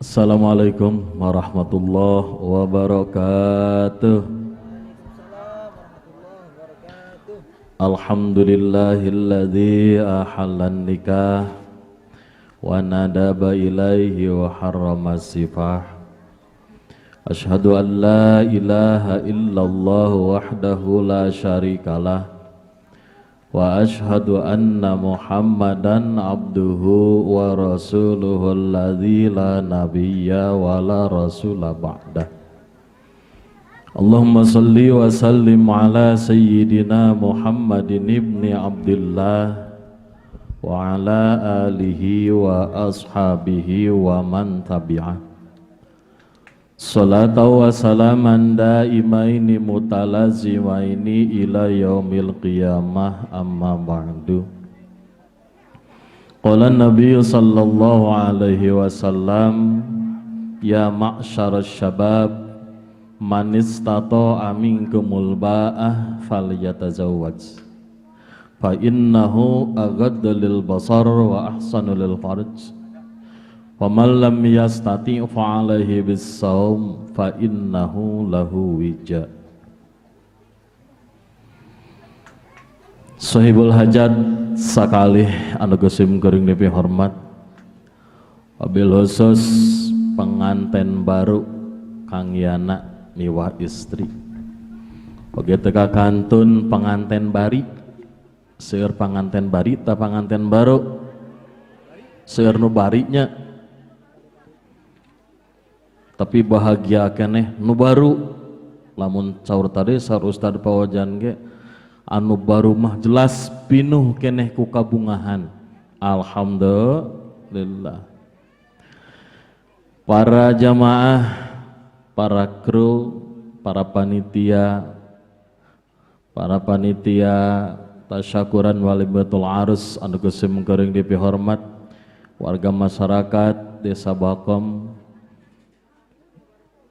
Assalamualaikum warahmatullahi wabarakatuh. Alhamdulillahilladzi ahallan nikah wa nadaba ilaihi wa harrama sifah. Ashhadu an la ilaha illallah wahdahu la syarikalah wa ashhadu anna Muhammadan abduhu wa rasuluhu alladzi la nabiyya wa la rasula ba'dah. Allahumma salli wa sallim ala sayyidina Muhammadin ibni Abdillah wa ala alihi wa ashabihi wa man tabi'ah. Salatu wa salaman daimaini mutalazimaini ila yaumil qiyamah, amma ba'du. Qala Nabi sallallahu alaihi wasallam, ya ma'syar syabab, man istata'a minkumul ba'ah falyatazawwaj fa innahu aghaddu lil basar wa ahsanu lil farj wa man lam yastati' fa alaihi bis-shaum fa innahu lahu wija. Sahibul hajat sakalih anu geus kuring dipihormat, wabil khusus penganten baru Kang Yana miwah istri. Oge teu kantun penganten bari, seueur panganten bari ta panganten baru, seueur nu barinya tapi bahagia keneh nu baru. Lamun caur tadi saur Ustad Pawajan ge, anu baru mah jelas pinuh keneh ku kabungahan. Alhamdulillah. Para jamaah, para kru, para panitia tasyakuran walimatul arus anu geus kuring dipihormat, warga masyarakat Desa Bakom,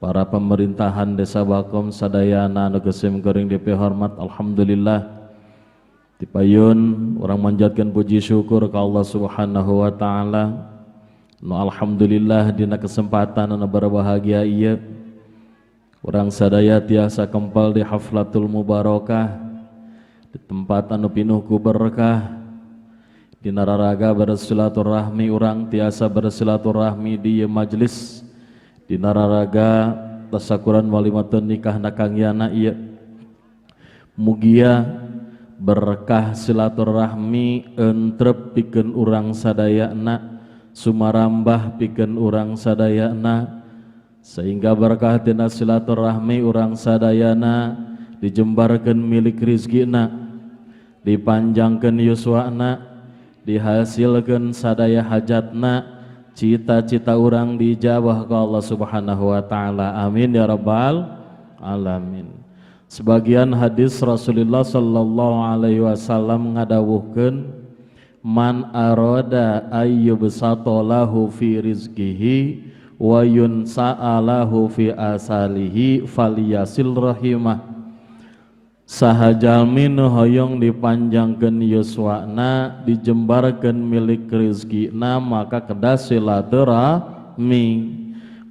para pemerintahan Desa Bakom sadayana anu geus kuring dipihormat, alhamdulillah dipayun urang manjatkeun puji syukur ka Allah Subhanahu wa taala. Nu alhamdulillah dina kesempatan anu berbahagia ieu urang sadaya tiasa kempal di haflatul mubarakah, di tempat anu pinuh ku berkah, dina raraga bersilaturahmi urang tiasa bersilaturahmi di majelis, dina raraga tasakuran walimatun nikah na Kang Yana ieu. Mugia berkah silaturahmi entrep pikeun urang sadayana, sumarambah pikeun urang sadayana, sehingga berkah tina silaturahmi urang sadayana dijembarkeun milik rizkina, dipanjangkeun yuswana, dihasilkeun sadaya hajatna, cita-cita urang dijabah ke Allah Subhanahu wa taala. Amin ya rabbal alamin. Sebagian hadis Rasulullah sallallahu alaihi wasallam ngadawuhkeun, man arada ayyubsata lahu fi rizqihi wa yunsa'alahu fi asalihi falyasil rahimah. Saha jalmi nu hoyong dipanjangkeun yuswana, dijembarkeun milik rizkina, maka kedah silaturahmi.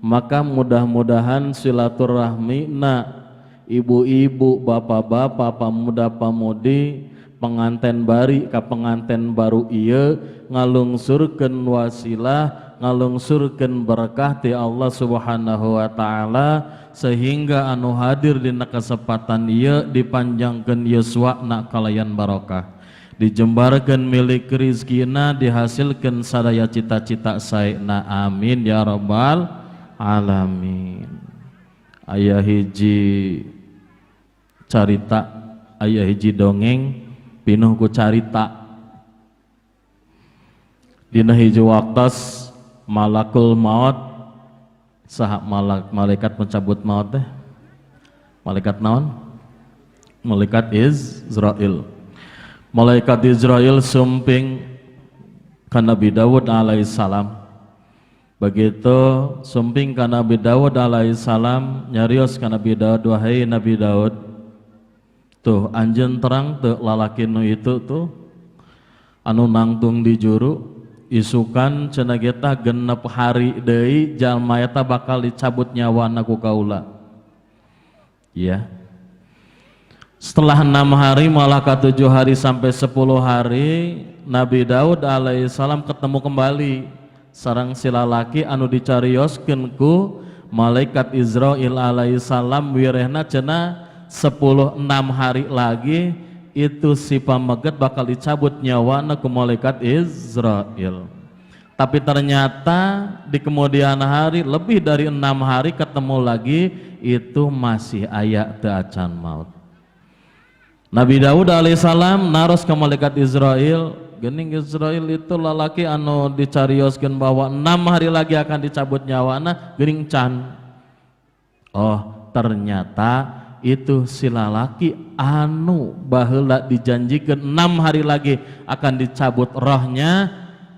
Maka mudah-mudahan silaturahmina ibu-ibu, bapak-bapak, pemuda-pemudi, penganten bari ka penganten baru ieu ngalungsurkeun wasilah, ngalungsurkeun berkah ti Allah Subhanahu wa taala, sehingga anu hadir dina kesempatan ieu dipanjangkeun yuswana kalayan barokah, dijembarkeun milik rizkina, dihasilkeun sadaya cita-cita saena. Amin ya rabbal alamin. Aya hiji carita, aya hiji dongeng pinuh ku carita. Dina hiji waktos malakul maut, saha malaikat mencabut maut teh? Malaikat naon? Malaikat Izrail. Malaikat Izrail sumping ka Nabi Dawud alaihissalam. Begitu sumping ka Nabi Dawud alaihissalam, nyarios ka Nabi Dawud, wahai Nabi Dawud, tuh anjeun terang teu lalaki nu itu tuh anu nangtung di juru? Isukan cenah kita 6 hari deui jalma eta bakal dicabut nyawana ku kaula ya. Setelah 6 hari, malah ke 7 hari sampai 10 hari, Nabi Daud alaihissalam ketemu kembali sareng si lalaki anu dicarioskeun ku malaikat Izrail alaihissalam, wirehna cenah 10 6 hari lagi itu si pameget bakal dicabut nyawana ku malaikat Izrail. Tapi ternyata di kemudian hari, lebih dari 6 hari, ketemu lagi, itu masih aya, teu acan maut. Nabi Daud alaihissalam naros ke malaikat Izrail, "Gening Izrail, itu lalaki anu dicarioskeun bahwa 6 hari lagi akan dicabut nyawana, gening can?" Oh, ternyata itu si lalaki anu baheula dijanjikan 6 hari lagi akan dicabut rohnya,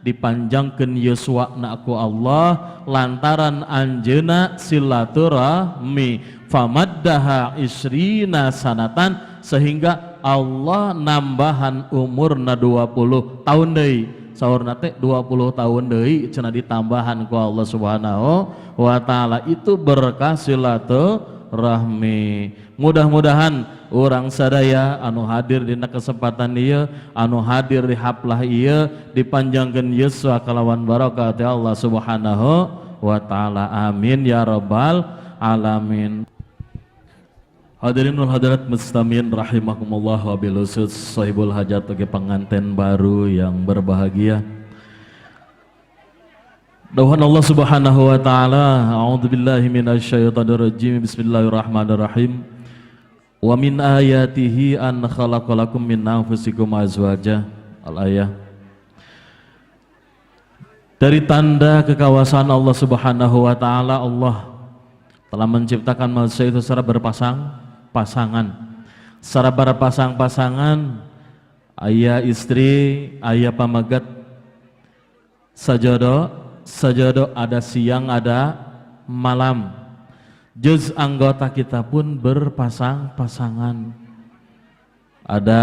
dipanjangkan yuswa ku Allah lantaran anjeuna silaturahmi, famaddaha isrina sanatan, sehingga Allah nambahan umurna 20 tahun deui. Saurna teh 20 tahun deui cenah ditambahan ku Allah Subhanahu wa taala. Itu berkah silaturahmi. Mudah-mudahan urang sadaya anu hadir dina kesempatan ieu, anu hadir di haflah ieu, dipanjangkeun yuswa kalawan barakat Allah Subhanahu wa taala. Amin ya rabbal alamin. Hadirin wal hadirat, mustamiin rahimakumullah, wabil khusus sahibul hajat oge pengantin baru yang berbahagia. Dawuhan Allah Subhanahu wa taala, a'udzu billahi minasyaitonir rajim, bismillahirrahmanirrahim. Wa min ayatihi an khalaqalakum min anfusikum azwaja. Al-ayah. Dari tanda kekuasaan Allah Subhanahu wa taala, Allah telah menciptakan manusia itu secara berpasang pasangan. Secara berpasang-pasangan, aya istri, aya pameget, sajodo, sajodo, ada siang, ada malam. Juz anggota kita pun berpasang-pasangan. Ada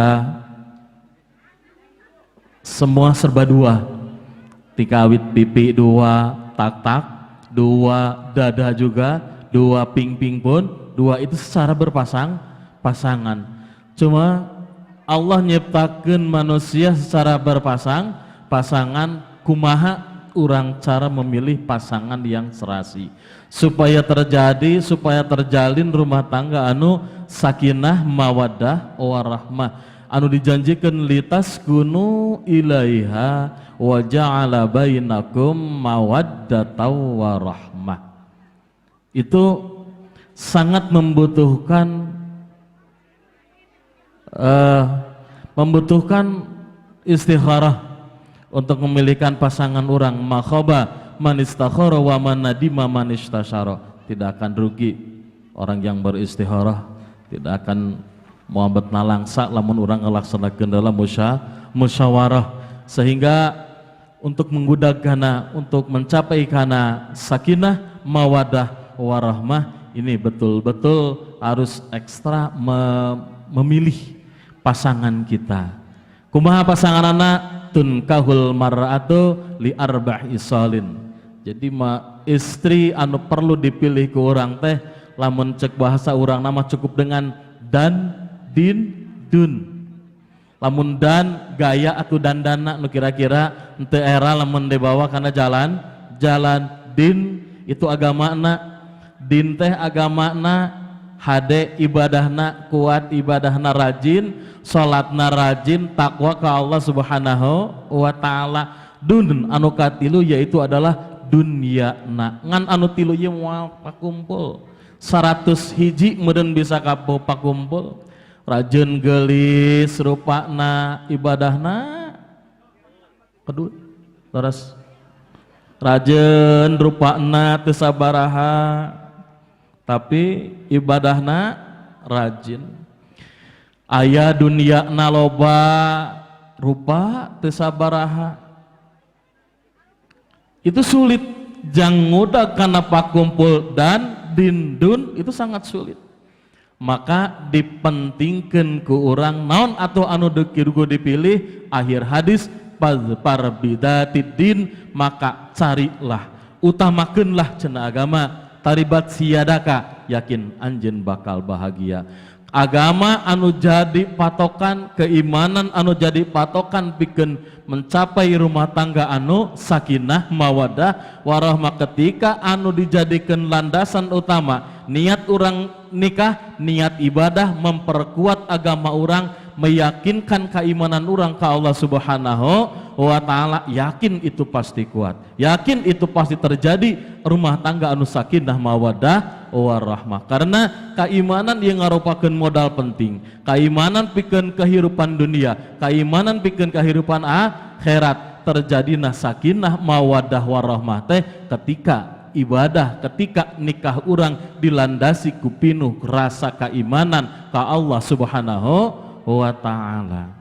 semua serba dua. Tikawit pipi dua, tak-tak dua, dada juga dua, ping-ping pun dua, itu secara berpasang pasangan. Cuma Allah nyiptakan manusia secara berpasang pasangan, kumaha urang cara memilih pasangan yang serasi supaya terjadi, supaya terjalin rumah tangga anu sakinah, mawaddah, warahmah, anu dijanjikan litaskunu ilaiha wa ja'ala bainakum mawaddatan warahmah. Itu sangat membutuhkan istikharah untuk memilihkan pasangan orang. Ma khaba man istakhara wa ma nadima man istasyara. Tidak akan rugi orang yang beristikharah, tidak akan muhammad nalangsa lamun urang ngelaksanakeun dalam musyawarah, sehingga untuk menggudag kana, untuk mencapai kana sakinah, mawadah, warahmah, ini betul-betul harus ekstra memilih pasangan kita. Kumaha pasangan anak? Tunkahul mar'atu li arba' khisalin. Jadi ma istri anu perlu dipilih ku urang teh, lamun cek bahasa urang nama cukup dengan dan, din, dun. Lamun dan, gaya atau dandana nu kira-kira henteu era lamun dibawa karena jalan jalan. Din itu agamana, din teh agamana hade, ibadahna kuat, ibadahna rajin, salatna rajin, takwa ke Allah Subhanahu wa taala. Dun anu katilu yaitu adalah dunia na. Ngan anu tilu ieu moal pakumpul, 100 hiji meureun bisa kapo pakumpul. Rajin, gelis rupana, ibadahna kedua terus, rajin rupana teu sabaraha tapi ibadahna rajin. Aya dunia loba, rupa teu sabaraha. Itu sulit jang ngudag kana pakumpul dan, din, dun, itu sangat sulit. Maka dipentingkan ku urang naon atau anu kudu dipilih. Akhir hadis, Fadzfar bidzatiddin, maka carilah, utamakeunlah cenah agama, taribat siyadaka, yakin anjeun bakal bahagia. Agama anu jadi patokan, keimanan anu jadi patokan pikeun mencapai rumah tangga anu sakinah mawadah warahmah. Ketika anu dijadikan landasan utama niat orang nikah, niat ibadah, memperkuat agama orang, meyakinkan keimanan orang ke Allah Subhanahu wa Ta'ala, yakin itu pasti kuat, yakin itu pasti terjadi rumah tangga anu sakinah mawadah warahmah, karena keimanan yang ngarupakeun modal penting, keimanan pikeun kehidupan dunia, keimanan pikeun kehidupan akhirat. Terjadi nah sakinah mawadah warahmah teh ketika ibadah, ketika nikah orang dilandasi ku pinuh rasa keimanan ka Allah Subhanahu wa Ta'ala.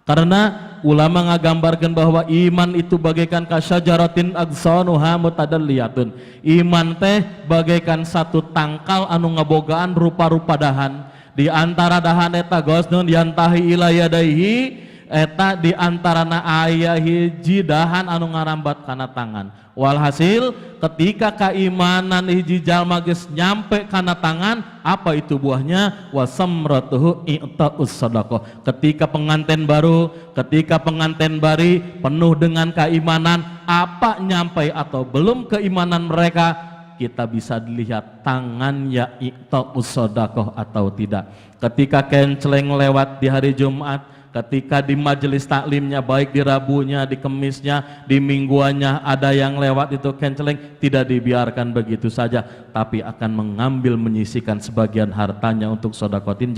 Karena ulama ngagambarkan bahwa iman itu bagaikan kasyajaratin agsanuha mutadalliyatun. Iman teh bagaikan satu tangkal anu ngabogaan rupa-rupa dahan. Di antara dahan eta ghasnun yantahi ila yadaihi, eta di antarana aya hiji dahan anu ngarambat kana tangan. Walhasil, ketika keimanan hiji jalma geus nyampe kana tangan, apa itu buahnya? Wasamratuhu i'ta'us sadaqah. Ketika pengantin baru, ketika pengantin bari penuh dengan keimanan, apa nyampe atau belum keimanan mereka, kita bisa dilihat tangannya i'ta'us sadaqah atau tidak. Ketika kenceleng lewat di hari Jumat, ketika di majelis taklimnya, baik di Rabunya, di Kemisnya, di mingguannya, ada yang lewat itu kenceleng, tidak dibiarkan begitu saja, tapi akan mengambil, menyisikan sebagian hartanya untuk sodakotin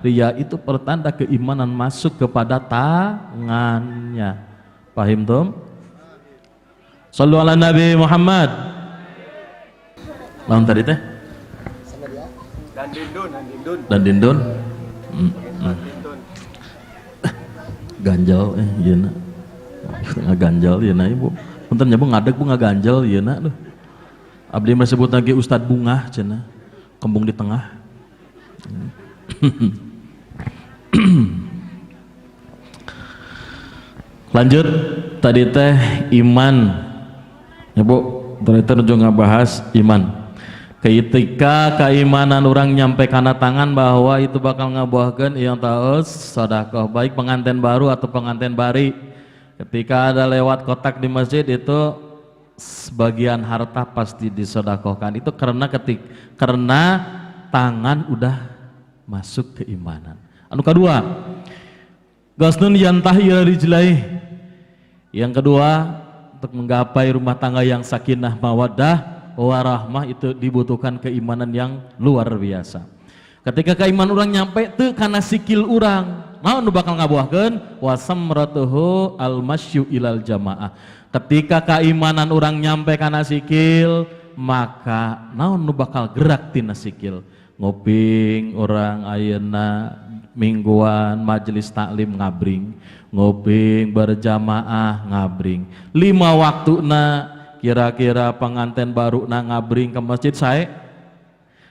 ria. Itu pertanda keimanan masuk kepada tangannya. Paham tum? Sallu ala Nabi Muhammad. Lawan tadi teh? Dan dindun, dan dindun. Dan dindun. Ganjel ieu na. Ngaganjel ieu na, Ibu. Punten nya, Bu, ngadeg, Bu, ngaganjel ieu na duh. Abdi mah sebut lagi Ustad Bungah cenah. Kembung di tengah. Lanjut, tadi teh iman. Ya Bu, tadi teh nuju ngabahas iman. Ketika keimanan orang nyampe kana tangan bahwa itu bakal ngabuahkeun yang taus sedekah, baik pengantin baru atau pengantin bari. Ketika ada lewat kotak di masjid, itu sebagian harta pasti disedekahkan. Itu karena karena tangan udah masuk keimanan. Anu kedua, ghasnun yantahi ila rijlaih. Yang kedua, untuk menggapai rumah tangga yang sakinah mawaddah warahmah itu dibutuhkan keimanan yang luar biasa. Ketika keimanan orang nyampe teu kana sikil urang, naon nu bakal ngabuahkeun? Wasamratuhu almasyu ilal jamaah. Ketika keimanan orang nyampe kana sikil, maka naon nu bakal gerak tina sikil? Nguping orang ayeuna mingguan majelis taklim ngabring, nguping berjamaah ngabring. Lima waktu na kira-kira pengantin baru na ngabring ke masjid sae,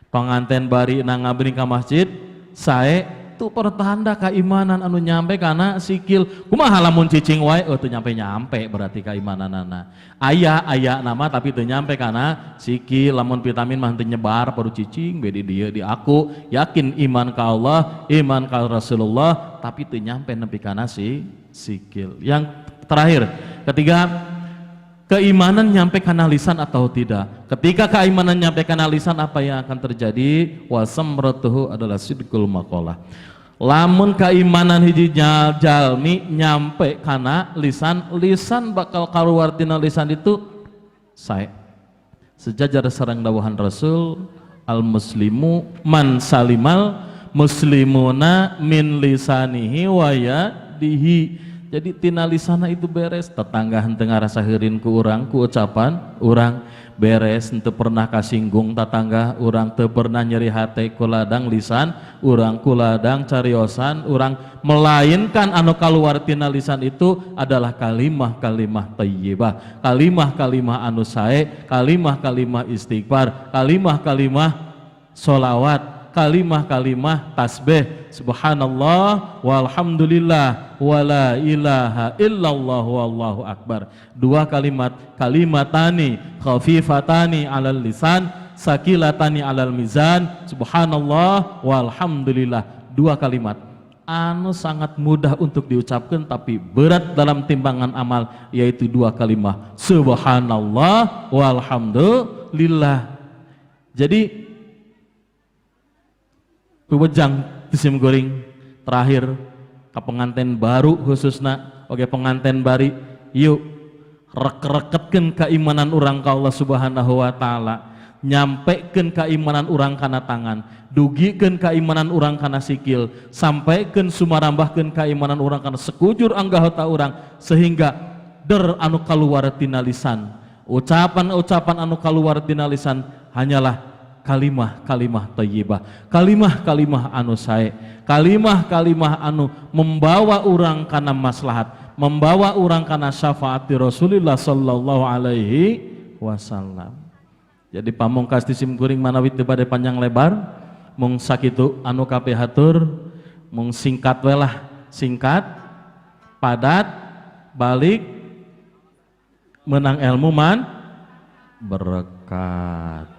pengantin bari na ngabring ke masjid sae, itu pertanda keimanan anu nyampe karena sikil. Kumaha lamun cicing wae? Oh, teu nyampe-nyampe berarti keimananana. Aya aya nama tapi teu nyampe karena sikil. Lamun vitamin mah teu nyebar, baru cicing be di dieu di aku yakin iman ka Allah, iman ka Rasulullah, tapi teu nyampe nepi kana si sikil. Yang terakhir, ketiga, keimanan nyampe kana lisan atau tidak. Ketika keimanan nyampe kana lisan, apa yang akan terjadi? Wasamratuhu adalah sidqul maqalah. Lamun keimanan hiji jalmi nyampe kana lisan, lisan bakal keluar tina lisan itu sae. Sejajar sareng dawuhan Rasul, al muslimu man salimal muslimuna min lisanihi wa yadihi. Jadi tina lisana itu beres, tetangga henteu ngarasa heurin ku urang, ku ucapan urang beres, henteu pernah kasinggung tetangga urang, teu pernah nyeri hate ku ladang lisan urang, ku ladang cariosan urang, melainkan anu kaluar tina lisan itu adalah kalimah-kalimah thayyibah, kalimah-kalimah anu sae, kalimah-kalimah istighfar, kalimah-kalimah solawat. Kalimah-kalimah tasbih, subhanallah walhamdulillah wala ilaha illallah wallahu akbar. Dua kalimat, kalimatani khafifatani alal lisan sakilatani alal mizan, subhanallah walhamdulillah. Dua kalimat anu sangat mudah untuk diucapkan tapi berat dalam timbangan amal, yaitu dua kalimat subhanallah walhamdulillah. Jadi wejang ti simkuring terakhir ke pengantin baru khususnya, oke, pengantin bari, yuk rek-reketkeun keimanan urang ka Allah Subhanahu wa Ta'ala, nyampekeun keimanan urang kana tangan, dugikeun keimanan urang kana sikil, sampaikan, sumarambahkeun keimanan urang kana sekujur anggota urang, sehingga der anu kaluar tina lisan, ucapan-ucapan anu kaluar tina lisan hanyalah kalimah-kalimah thayyibah, kalimah-kalimah anu sae, kalimah-kalimah anu membawa urang kana maslahat, membawa urang kana syafaat Rasulullah sallallahu alaihi wasallam. Jadi pamungkas ti simkuring, manawi teu bade panjang lebar, mung sakitu anu kapihatur, mung singkat we lah, singkat, padat, balik menang ilmu man berkat.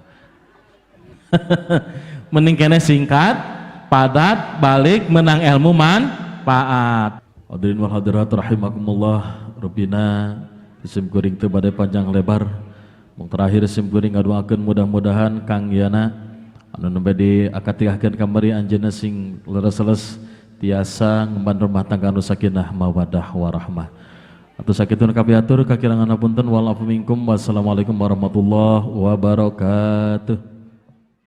Mending kene singkat, padat, balik menang ilmu manfaat. Hadirin wal hadirat rahimakumullah, rupina simkuring teu bade panjang lebar. Mung terakhir simkuring ngadoakeun mudah-mudahan Kang Yana anu nembe di akad tikahkeun kamari, anjeunna sing leres-leres tiasa ngemban rumah tangga anu sakinah mawadah warahmah. Atau sakitu nu kapihatur, kakirangan punten, wal minkum, wassalamualaikum warahmatullahi wabarakatuh.